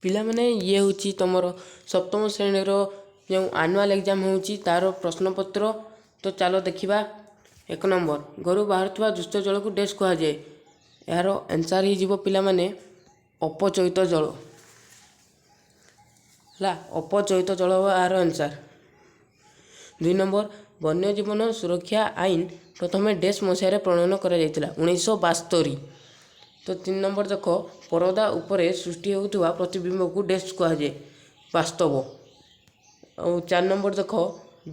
ପିଲାମାନେ, ଇଏ ହେଉଛି ତୁମର ସପ୍ତମ ଶ୍ରେଣୀର ଯେଉଁ ଆନୁଆଲ୍ ଏକ୍ଜାମ୍ ହେଉଛି, ତା'ର ପ୍ରଶ୍ନପତ୍ର। ତ ଚାଲ ଦେଖିବା। 1 ନମ୍ବର, ଘରୁ ବାହାରୁଥିବା ଦୂଷିତ ଜଳକୁ ଡେସ୍ କୁହାଯାଏ। ଏହାର ଆନ୍ସର୍ ହେଇଯିବ ପିଲାମାନେ, ଅପଚୟିତ ଜଳ। ହେଲା, ଅପଚୟିତ ଜଳ ହେବ ଏହାର ଆନ୍ସର୍। 2 ନମ୍ବର, ବନ୍ୟଜୀବନ ସୁରକ୍ଷା ଆଇନ ପ୍ରଥମେ ଡେସ୍ ମସିହାରେ ପ୍ରଣୟନ କରାଯାଇଥିଲା? 1972। ତ 3 ନମ୍ବର ଦେଖ, ପରଦା ଉପରେ ସୃଷ୍ଟି ହେଉଥିବା ପ୍ରତିବିମ୍ବକୁ ଡେସ୍ କୁହାଯାଏ? ବାସ୍ତବ। ଆଉ 4 ନମ୍ବର ଦେଖ,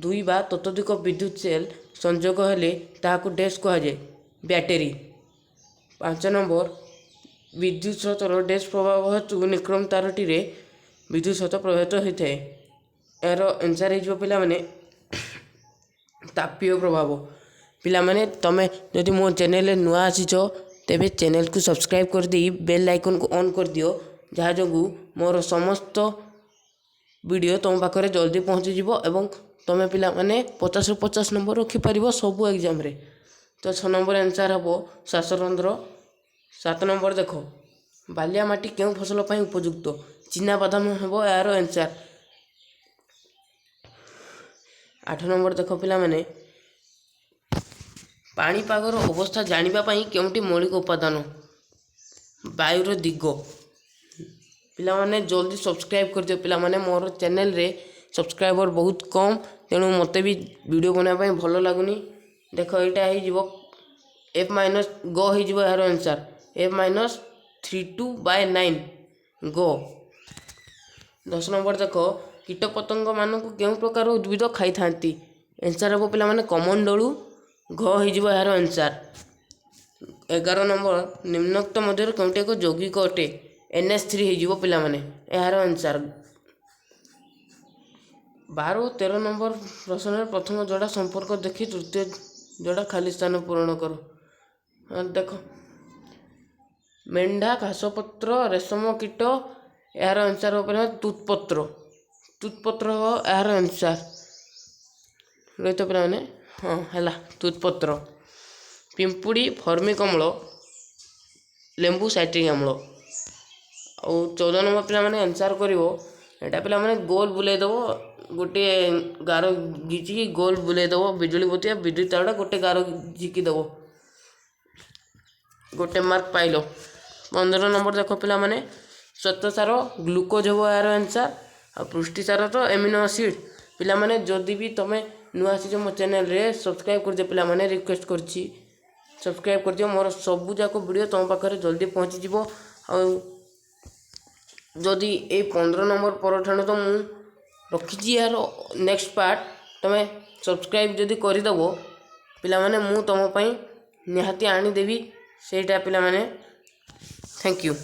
ଦୁଇ ବା ତତୋଧିକ ବିଦ୍ୟୁତ ସେଲ୍ ସଂଯୋଗ ହେଲେ ତାହାକୁ ଡେସ୍ କୁହାଯାଏ? ବ୍ୟାଟେରୀ। 5 ନମ୍ବର, ବିଦ୍ୟୁତ ସ୍ରୋତର ଡେସ୍ ପ୍ରଭାବ ହେତୁ ନିକ୍ରୋମ ତାରଟିରେ ବିଦ୍ୟୁତ ସ୍ରୋତ ପ୍ରବାହିତ ହୋଇଥାଏ। ଏହାର ଆନ୍ସର୍ ହେଇଯିବ ପିଲାମାନେ, ତାପୀୟ ପ୍ରଭାବ। ପିଲାମାନେ, ତୁମେ ଯଦି ମୋ ଚ୍ୟାନେଲରେ ନୂଆ ଆସିଛ, ତେବେ ଚ୍ୟାନେଲକୁ ସବସ୍କ୍ରାଇବ୍ କରିଦେଇ ବେଲ୍ ଆଇକନ୍କୁ ଅନ୍ କରିଦିଅ, ଯାହା ଯୋଗୁଁ ମୋର ସମସ୍ତ ଭିଡ଼ିଓ ତୁମ ପାଖରେ ଜଲ୍ଦି ପହଞ୍ଚିଯିବ ଏବଂ ତୁମେ ପିଲାମାନେ 50ରୁ 50 ନମ୍ବର ରଖିପାରିବ ସବୁ ଏକ୍ଜାମ୍ରେ। ତ 6 ନମ୍ବର ଆନ୍ସର୍ ହେବ ଶ୍ୱାସରନ୍ଧ୍ର। 7 ନମ୍ବର ଦେଖ, ବାଲିଆ ମାଟି କେଉଁ ଫସଲ ପାଇଁ ଉପଯୁକ୍ତ? ଚିନାବାଦାମ ହେବ ଏହାର ଆନ୍ସର୍। 8 ନମ୍ବର ଦେଖ ପିଲାମାନେ, ପାଣିପାଗର ଅବସ୍ଥା ଜାଣିବା ପାଇଁ କେଉଁଟି ମୌଳିକ ଉପାଦାନ? ବାୟୁର ଦିଗ। ପିଲାମାନେ, ଜଲ୍ଦି ସବସ୍କ୍ରାଇବ୍ କରିଦିଅ। ପିଲାମାନେ, ମୋର ଚ୍ୟାନେଲରେ ସବସ୍କ୍ରାଇବର ବହୁତ କମ୍, ତେଣୁ ମୋତେ ବି ଭିଡ଼ିଓ ବନାଇବା ପାଇଁ ଭଲ ଲାଗୁନି। ଦେଖ, ଏଇଟା ହେଇଯିବ ଏଫ୍ ମାଇନସ୍ ଗ ହେଇଯିବ ଏହାର ଆନ୍ସର୍। F minus 32 by 9, ଗ। 10 ନମ୍ବର ଦେଖ, କୀଟପତଙ୍ଗମାନଙ୍କୁ କେଉଁ ପ୍ରକାର ଉଦ୍ଭିଦ ଖାଇଥାନ୍ତି? ଆନ୍ସର୍ ହେବ ପିଲାମାନେ, କମଣ୍ଡଳୁ, ଘ ହେଇଯିବ ଏହାର ଆନ୍ସର୍। 11 ନମ୍ବର, ନିମ୍ନୋକ୍ତ ମଧ୍ୟରୁ କେଉଁଟି ଏକ ଯୌଗିକ ଅଟେ? NH3 ହେଇଯିବ ପିଲାମାନେ ଏହାର ଆନ୍ସର୍। 12 ଓ 13 ନମ୍ବର ପ୍ରଶ୍ନରେ ପ୍ରଥମ ଯୋଡ଼ା ସମ୍ପର୍କ ଦେଖି ତୃତୀୟ ଯୋଡ଼ା ଖାଲି ସ୍ଥାନ ପୂରଣ କର। ଦେଖ, ମେଣ୍ଢା, ଘାସପତ୍ର, ରେଶମ କୀଟ। ଏହାର ଆନ୍ସର୍ ହେବ ପିଲାମାନେ, ତୁତପତ୍ର। ତୁତପତ୍ର ହେବ ଏହାର ଆନ୍ସର୍। ରହିତ ପିଲାମାନେ, ହଁ, ହେଲା, ତୁତପତ୍ର। ପିମ୍ପୁଡ଼ି, ଫର୍ମିକ ଅମ୍ଳ, ଲେମ୍ବୁ, ସାଇଟ୍ରିକ୍ ଅମ୍ଳ। ଆଉ 14 ନମ୍ବର ପିଲାମାନେ ଆନ୍ସର୍ କରିବ। ଏଇଟା ପିଲାମାନେ ଗୋଲ ବୁଲେଇ ଦେବ, ଗୋଟିଏ ଗାର ଘିଚିକି ଗୋଲ ବୁଲେଇ ଦେବ। ବିଜୁଳି ବତି, ବିଦ୍ୟୁତ ତାରଟା ଗୋଟେ ଗାର ଝିକି ଦେବ, ଗୋଟେ ମାର୍କ ପାଇଲ। 15 ନମ୍ବର ଦେଖ ପିଲାମାନେ, ଶ୍ୱେତସାର ଗ୍ଲୁକୋଜ୍ ହେବ ଏହାର ଆନ୍ସର୍। ଆଉ ପୃଷ୍ଟିସାର ତ ଏମିନୋ ଆସିଡ୍। ପିଲାମାନେ, ଯଦି ବି ତୁମେ ନୂଆ ଆସିଛ ମୋ ଚ୍ୟାନେଲରେ, ସବସ୍କ୍ରାଇବ୍ କରିଦିଅ। ପିଲାମାନେ, ରିକ୍ୱେଷ୍ଟ କରିଛି, ସବସ୍କ୍ରାଇବ୍ କରିଦିଅ। ମୋର ସବୁ ଯାକ ଭିଡ଼ିଓ ତୁମ ପାଖରେ ଜଲ୍ଦି ପହଞ୍ଚିଯିବ। ଆଉ ଯଦି ଏଇ 15 ନମ୍ବର ପରଠାରୁ ତ ମୁଁ ରଖିଛି ଏହାର ନେକ୍ସଟ ପାର୍ଟ, ତୁମେ ସବସ୍କ୍ରାଇବ୍ ଯଦି କରିଦେବ ପିଲାମାନେ, ମୁଁ ତୁମ ପାଇଁ ନିହାତି ଆଣିଦେବି ସେଇଟା। ପିଲାମାନେ, thank you.